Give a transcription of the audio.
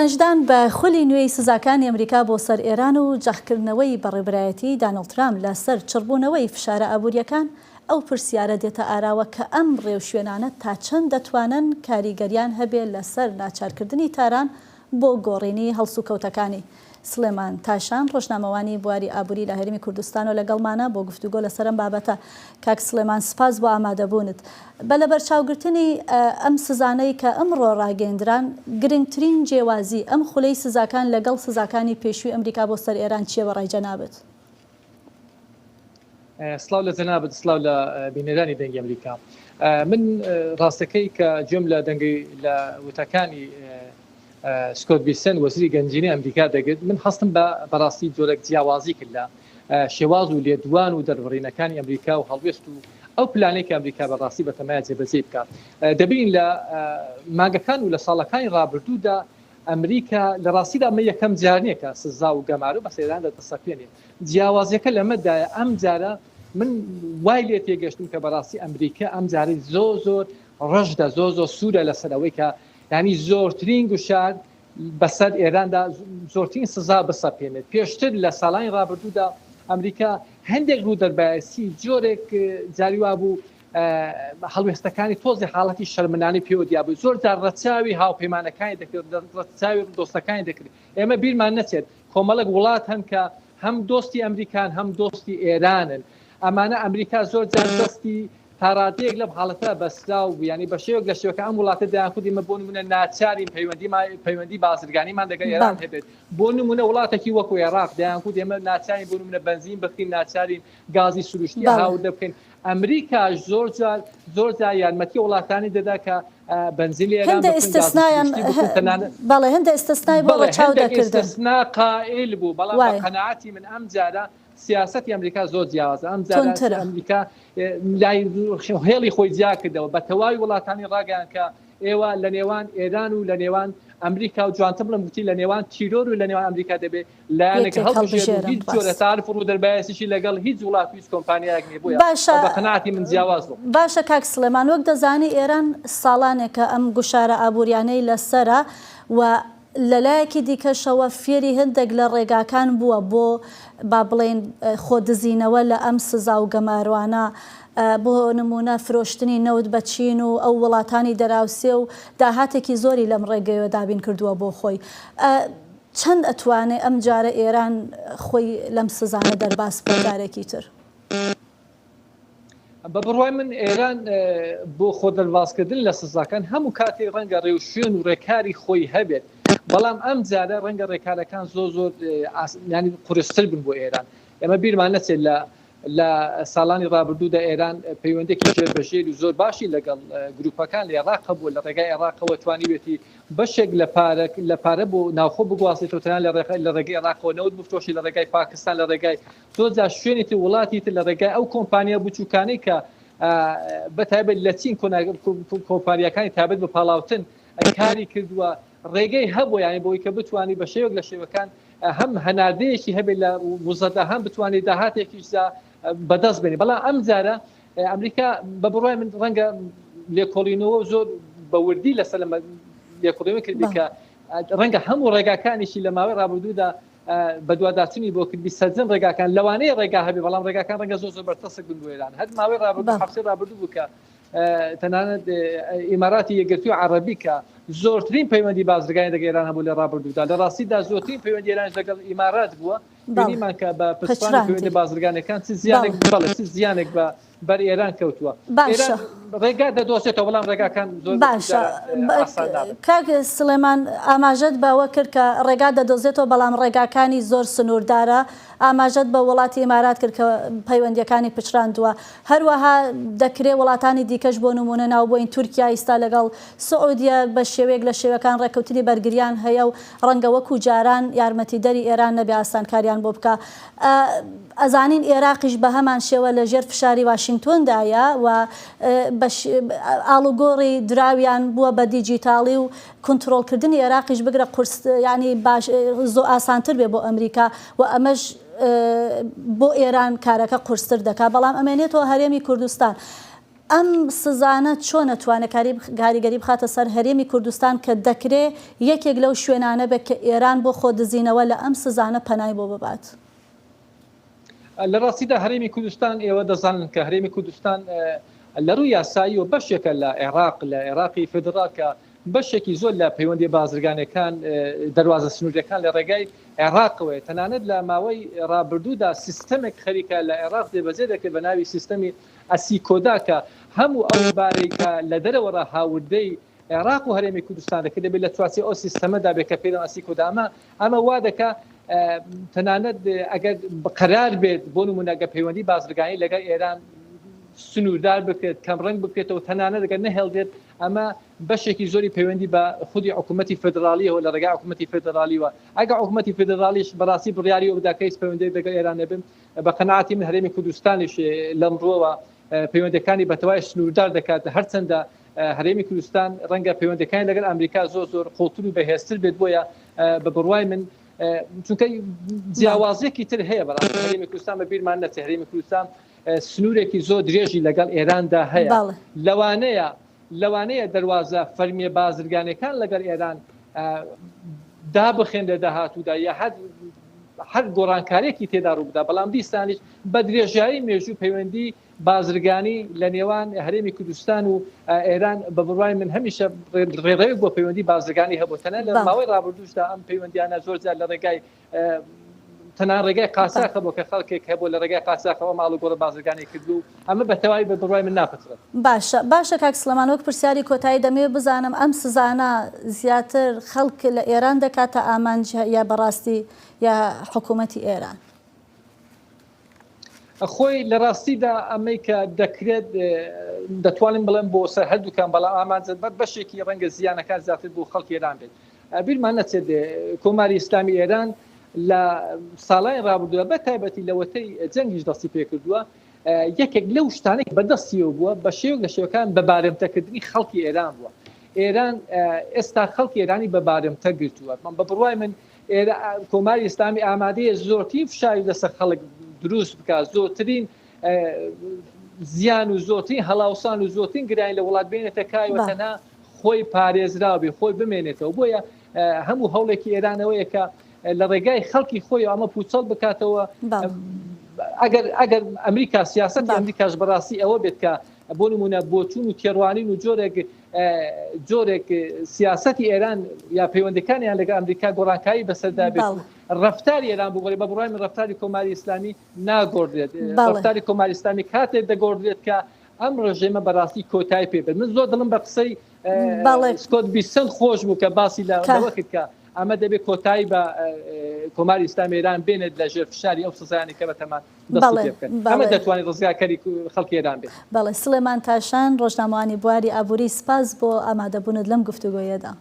سەرنجدان بە خولی نوێی سزاکانی ئەمریکا بۆ سەر ئێران و جەختکردنەوەی بەڕێوبەرایەتیی دانۆڵد ترامپ لە سەر چڕبوونەوەی فشارە ئابوورییەکان، ئەو پرسیارە دێتە ئاراوە کە ئەم ڕێوشوێنانە تا چەند دەتوانن کاریگەریان هەبێ لە سەر ناچارکردنی تاران بۆ گۆڕینی هەڵسوکەوتەکانی. سڵێمان تاشان، ڕۆژنامەوانی بواری ئابووری لە هەرێمی کوردستانەوە لەگەڵمانە بۆ گفتوگۆ لەسەر ئەم بابەتە. کاک سڵێمان سپاس بۆ ئامادەبوونت. بە لەبەرچاوگرتنی ئەم سزانەی کە ئەمڕۆ ڕاگەیەندران، گرنگترین جیوازی ئەم خولەی سزاکان لەگەڵ سزاکانی پێشووی ئەمریکا بۆ سەر ئێران چییە بە ڕای جەنابت؟ سڵاو لە جەنابت، سڵاو لە بینەرانی دەنگی ئەمریکا. من ڕاستەکەی کە گوێم لە دەنگی لە وتەکانی سکۆت بیسن وەزیری گەنجینەی ئەمریکا دەگرت، من هەستم بە بەڕاستی جۆرێک جیاوازی کرد لە شێواز و لێدوان و دەربڕینەکانی ئەمریکا و هەڵوێست و ئەو پلانەی کە ئەمریکا بەڕاستی بەتەمایە جێبەجێی بکات. دەبینین لە مانگەکان و لە ساڵەکانی ڕابردوودا ئەمریکا لە ڕاستیدا ئەمە یەکەم جار نییە کە سزا و گەمارۆ بەسەر ئێراندا دەسەپێنێت. جیاوازیەکە لەمەدایە ئەم جارە من وای لێ تێگەشتم کە بەڕاستی ئەمریکا ئەم جارەی زۆر زۆر ڕەشدە زۆر زۆر سوورە لەسەر ئەوەی کە یانی زۆرترین گوشار بەسەر ئێراندا زۆرترین سزا بسەپێنێت. پێشتر لە ساڵانی ڕابردوودا ئەمریکا هەندێک ڕوودەربایەسی جۆرێک جاری وابوو هەڵوێستەکانی تۆزی حاڵەتی شەرمنانەی پێوە دیابوو زۆر جار ڕەچاوی هاوپەیمانەکانی دەکرد ڕەچاوی دۆستەکانی دەکرد ئێمە بیرمان نەچێت کۆمەڵێک وڵات هەن کە هەم دۆستی ئەمریکان هەم دۆستی ئێرانن ئەمانە ئەمریکا زۆر جار دەستی تا ڕادەیەک لەم حاڵەتە بەستراو بوو، یانی بە شێوەک لە شێوەکان ئەم وڵاتە دەیانکوت ئێمە بۆ نموونە ناچارین پەیوەندیمان پەیوەندی بازرگانیمان لەگەڵ ئێران بەڵێ. هەبێت، بۆ نموونە وڵاتێکی وەکو ئێراق دەیانکوت ئێمە ناچارین بۆ نموونە بەنزین بکرین، ناچارین گازی سروشتی بەڵێ. هاوردە بکەین. ئەمریکاش زۆر جار زۆر جار یارمەتی وڵاتانی دەدا کە بەنزین لە ئێران هەندێ بکرن، گازی ئیستسنایان سروشتی بکرن، تەنانەت بەڵێ هەندێ ئیستسنای بۆ بەڵێ ڕەچاو هەندێک دەکردن. ئیستسنا قائیل بوو، بەڵام بە وایە. قەناعەتی من ئەم جارە سیاسەتی ئەمریکا زۆر جیاوازە ئەم جارە توندترە. ئەمریکا لای هێڵی خۆی جیا کردەوە بە تەواوی وڵاتانی ڕاگەیان کە ئێوە لە نێوان ئێران و لە نێوان ئەمریکا و جوانتر بڵێم گوتی لە نێوان تیرۆر و لە نێوان ئەمریکا دەبێ لایەنێک یەکێک هەڵبژێرن و هەڵبژێرن هیچ جۆرە ڕاست. تەعارف و ڕوودەربایەسیشی لەگەڵ هیچ وڵات و هیچ کۆمپانیایەک نییە بۆیە باشە بە قەناعەتی من جیاواز بوو. باشە کاک سڵێمان وەک دەزانی ئێران ساڵانێکە ئەم گوشارە ئابووریانەی لەسەرە و لەلایەکی دیکەشەوە فێری هەندێک لە ڕێگاکان بووە بۆ با بڵێین خۆدزینەوە لە ئەم سزا و گەمارۆانە، بۆ نموونە فرۆشتنی نەوت بە چین و ئەو وڵاتانی دەراوسێ و داهاتێکی زۆری لەم ڕێگەیەوە دابین کردووە بۆ خۆی. چەند ئەتوانێ ئەم جارە ئێران خۆی لەم سزانە دەرباز بکا جارێکی تر؟ بە بڕوای من ئێران بۆ خۆدەربازکردن لە سزاکان هەموو کاتێک ڕەنگە ڕێوشوێن و ڕێکاری خۆی هەبێت، بەڵام ئەم جارە ڕەنگە ڕێکارەکان زۆر زۆر ینی قورستر بن بۆ ئێران. ئێمە بیرمان نەچێت لە لە ساڵانی ڕابردوودا ئێران پەیوەندێکی ژێر بە ژێر و زۆر باشی لەگەڵ گروپەکان لە عێراق هەبوو، لە ڕێگای عێراقەوە توانیوێتی بەشێک لە پارە لە پارە بۆ ناوخۆ بگوازێتەوە، تەنانەت لە ڕێگەی عێراقەوە نەوت بفرۆشێت، لە ڕێگای پاکستان، لە ڕێگای زۆر جار شوێنی تر وڵاتی تر لە ڕێگای ئەو کۆمپانیا بچووکانەی کە بە تایبەت لە چین کۆمپانیاکانی تایبەت بە پاڵاوتن کاری کردووە ڕێگەی هەبوو یانی بۆی کە بتوانانی بە شێوەک لە شێوەکان هەم هەناردەیەکی هەبێت لە وزەدا هەم بتوانێت داهاتێکیشدا بەدەست بێنێ بەڵام ئەم جارە ئەمریکا بە بڕای من ڕەنگە لێکۆڵینەوە زۆر بە وردی لەسەر لێکۆڵینەوە کردی کە ڕەنگە هەموو ڕێگاکانیشی لە ماوەی ڕابردوودا بەدواداچونی بۆ کردبی سەرجەم ڕێگاکان لەوانەیە ڕێگا هەبێ بەڵام ڕێگاکان ڕەنگە زۆر زۆر بەرتەسک بن بۆ ئێران هەر ماوەی ڕابردوو هەفتەی ڕابردوو بوو کە تەنانەت ئیماراتی یەکگرتووی عەڕەبی کە زۆرترین پەیوەندی بازرگانی لەگەڵ ئێران هەبوو لە ڕابردوودا لە ڕاستیدا زۆرترین پەیوەندی ئێرانیش لەگەڵ ئیمارات بووە بینیمان کە بە پچڕانی پەیوەندی بازرگانەکان چ زیانێک بەڵێ چ زیانێک بە بەر ئێران کەوتووە. باشە. ئێران ڕێگا دەدۆزێتەوە بەڵام ڕێگاکان زۆر باشە ئاسان نابن. کاک سڵێمان ئاماژەت بەوە کرد کە ڕێگا دەدۆزێتەوە بەڵام ڕێگاکانی زۆر سنووردارە، ئاماژەت بە وڵاتی ئیمارات کرد کە پەیوەندییەکانی پچڕاندووە، هەروەها دەکرێ وڵاتانی دیکەش بۆ نموونە ناوبۆین تورکیا ئیستا لەگەڵ سعودیە بە شێوەیەک لە شێوەکان ڕێککەوتنی بەرگریان هەیە و ڕەنگە وەکوو جاران یارمەتیدەری ئێران نەبێ ئاسانکاریان بۆ بکا. ئەزانین ئێراقیش بەهەمان شێوە لە ژێر فشاری واشینگتۆندایە و ئاڵوگۆڕی دراویان بووە بە دیجیتاڵی و کونتڕۆڵکردنی ئێراقیش بگرە قورس یانی باش زۆ ئاسانتر بێ بۆ ئەمریکا و ئەمەش بۆ ئێران کارەکە قورستر دەکا بەڵام ئەمێنێتەوە هەرێمی کوردستان. ئەم سزانە چۆن ئەتوانێ کاریگەری بخاتە سەر هەرێمی کوردستان کە دەکرێ یەکێک لەو شوێنانە بێت کە ئێران بۆ خۆدزینەوە لە ئەم سزانە پەنای بۆ ببات؟ لە ڕاستیدا هەرێمی کوردستان ئێوە دەزانن کە هەرێمی کوردستان لە ڕووی یاساییەوە بەشێکە لە عێراق لە عێراقی فیدڕاڵ کە بەشێکی زۆر لە پەیوەندی بازرگانەکان دەروازە سنووریەکان لە ڕێگای عێراقەوەیە تەنانەت لە ماوەی ڕابردوودا سیستەمێک خەریکە لە عێراق جێبەجێ دەکرێت بە ناوی سیستەمی ئەسیکۆدا کە هەموو ئەو بارەی کە لە دەرەوە ڕا هاوردەی عێراق و هەرێمی کوردستان دەکرێت دەبێت لە چوارچێوەی ئەو سیستەمەدا بێت کە پێی دەڵێن ئەسیکۆدا ئەمە ئەمە وا دەکا تەنانەت ئەگەر قەرار بێت بۆ نمونە ئەگەر پەیوەندی بازرگانی لەگەڵ ئێران سنووردار بکرێت کەم ڕەنگ بکرێتەوە تەنانەت ئەگەر نەهێڵدرێت ئەمە بەشێکی زۆری پەیوەندی بە خودی حکوومەتی فدرالیەوە لە ڕێگای حکوومەتی فدرالیوە ئەگەر حکوومەتی فدرالیش بەڕاستی بڕیاری بدا کە هیچ پەیوەندی لەگەڵ ئێران نەبن بە قەناعەتی من هەرێمی کوردستانیش لەم ڕووەوە پەیوەندەکانی بەتەوای سنووردار دەکات هەرچەندە هەرێمی کوردستان ڕەنگە پەیوەندەکانی لەگەڵ ئەمریکا زۆر زۆر قوڵتر و بەهێزتر بێت بۆیە بە بڕوای من چونکە جیاوازیەکی تر هەیە بەڕاستی هەرێمی کوردستان بە بیرمان نەچێت هەرێمی کوردستان سنوورێکی زۆر درێژی لەگەڵ ئێراندا هەیە لەوانەیە لەوانەیە دەروازە فەرمیە بازرگانەکان لەگەڵ ئێران دابخێن لە داهاتوودا یا هەر هەر گۆڕانکارێکی تێدا ڕووبدا بەڵام دیسانیش بە درێژایی مێژوو پەیوەندی بازرگانی لە نێوان هەرێمی کوردستان و ئێران بە بڕوای من هەمیشە ڕێڕەوێک بۆ پەیوەندی بازرگانی هەبوو تەنها لە ماوەی ڕابردووشدا ئەم پەیوەندیانە زۆر جار لە ڕێگای تەنها ڕێگای قاچاخە بۆ کە خەڵکێک هەبوو لە ڕێگای قاچاخەوە ماڵ و گۆڕە بازرگانی کردو ئەمە بە تەواوی بە بڕوای من ناپچڕێت. باشە باشە کاک سڵێمان وەک پرسیاری کۆتایی دەمەوێت بزانم ئەم سزانە زیاتر خەڵک لە ئێران دەکاتە ئامانج یا بەڕاستی یا حکوومەتی ئێران؟ خۆی لە ڕاستیدا ئەمەی کە دەکرێت دەتوانین بڵێم بۆ سەر هەردووکان بەڵام ئامانجە بە بەشێکی ڕەنگە زیانەکان زیاتر بۆ خەڵکی ئێران بێت بیرمان نەچێت کۆماری ئیسلامی ئێران لە ساڵانی ڕابردووە بە تایبەتی لەوەتەی جەنگیش دەستی پێکردووە یەکێک لەو شتانێک بەدەستیەوە بووە بە شێوەک لە شێوەکان بە بارمتەکردنی خەڵکی ئێران بووە ئێران ئێستا خەڵکی ئێرانی بە بارمتە گرتووە من بە بڕوای من کۆماری ئیسلامی ئامادەیە زۆرترین فشاری لەسەر خەڵک دروست بکات زۆرترین زیان و زۆرترین هەڵاوسان و زۆرترین گرانی لە وڵات بێنێتە کایەوە تەنها خۆی پارێزراو بێ خۆی بمێنێتەوە بۆیە هەموو هەوڵێکی ئێرانەوەیە کە لە ڕێگای خەڵکی خۆی ئەمە پوچەڵ بکاتەوە ئەگەر ئەگەر ئەمریکا سیاستی ئەمریکاش بەڕاستی ئەوە بێت کە بۆ نمونە بۆچون و تێڕوانین و جۆرێک جۆرێک سیاسەتی ئێران یا پەیوەندەکانیان لەگەڵ ئەمریکا گۆڕانکاری بەسەردا بێت و ڕەفتاری ئێران بگۆڕێ بە بڕوای من ڕەفتاری کۆماری ئیسلامی ناگۆڕدرێت ڕەفتاری کۆماری ئیسلامی کاتێک دەگۆڕدرێت کە ئەم ڕژێمە بەڕاستی کۆتای پێ بێت من زۆر دڵم بە قسەی سکۆت بیسن خۆش بوو کە باسی لەوە کرد کە ئەمە دەبێت کۆتایی بە کۆماری ئیسلامی ئێران بێنێت لە ژێر فشاری ئەو سزایانەی کە بەتەمان دەستی پێ بکەن ئەمە دەتوانێت ڕزگارکەری خەڵکی ئێران بێت. بەڵێ سڵێمان تاشان ڕۆژنامەوانی بواری ئابووری سپاس بۆ ئامادەبوونت لەم گفتوگۆیەدا.